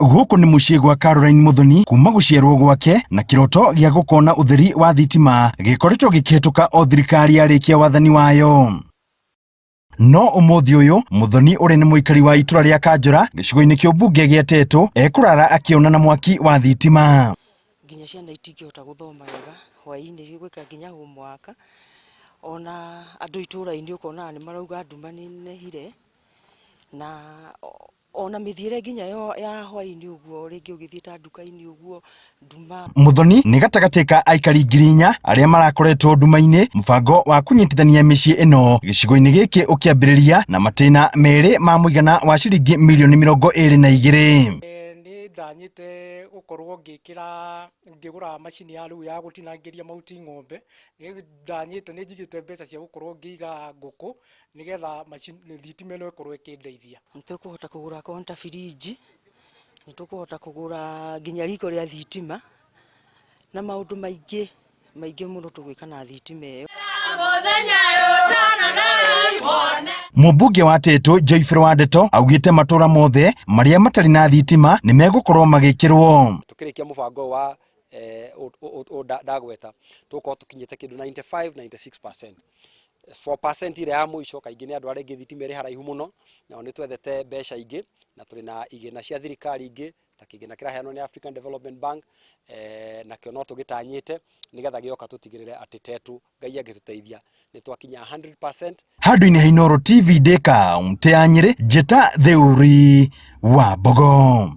Gũkũ nĩ mũciĩ gwa Caroline Muthoni kuma gũciarwo gwake na kĩroto gĩa gũkona ũtheri wa thitima gĩkoretwo gĩkĩhetũka o thirikari yarĩkia wathani wayo. No ũmũthĩ ũyũ Muthoni ũrĩa nĩ mũikari wa itũra rĩa Kanjũra gĩcigo-inĩ kĩa ũmbunge gĩa Tetu ekũrara akĩona na mwaki wa thitima. Nginya ciana itingĩhota gũthoma wega hwaĩ-inĩ gwĩka nginya homework, ona andũ itũra-inĩ ũkonaga nĩ marauga nduma nĩ ĩnenehire na ona mĩthiĩre nginya ya hwaĩ-inĩ ũguo rĩngĩ ũgĩthiĩ ta nduka-inĩ ũguo nduma. Muthoni nĩ gatagatĩ ka aikari 4,000 arĩa marakoretwo nduma-inĩ mũbango wa kũnyitithania mĩciĩ ĩno gĩcigo-inĩ gĩkĩ ũkĩambĩrĩria na matĩna merĩ ma mũigana wa ciringi mirioni 22. Nĩ ndanyĩte gũkorwo ngĩkĩra ngĩgũra macini ya rĩu ya gũtinangĩria mahuti ng'ombe, nĩ ndanyĩte nĩ njigĩte mbeca cia gũkorwo ngĩiga ngũkũ nĩgetha macini thitima ĩno ĩkorwo ĩkĩndeithia. Nĩ tũkũhota kũgũra akorwo nĩ ta birinji, nĩ tũkũhota kũgũra nginya riko rĩa thitima na maũndũ maingĩ maingĩ mũno tũgwĩka na thitima ĩyo. Mũmbunge wa Tetu Joyfrey Wandeto augĩte matũra mothe marĩa matarĩ na thitima nĩ megũkorwo magĩkĩrwo. Tukĩrĩkia mũbango ũyũ wa ndagweta tũgũkorwo tũkinyĩte kĩndũ 95 96%. 4% ĩrĩa ya mũico kaingĩ nĩ andũ arĩa angĩ thitima ĩrĩ haraihu mũno, nao nĩ twethete mbeca ingĩ na tũrĩ na igĩna cia thirikari ingĩ ta kĩgĩna kĩraheanwo nĩ African Development Bank, nakĩo no tũgĩtanyĩte nĩgetha gĩoka tũtigĩrĩre atĩ Tetu Ngai angĩtũteithia nĩ twakinya 100%. Handũ-inĩ ha Inooro TV ndĩ kaũntĩ ya Nyĩrĩ, njĩta Theuri wa Mbogo.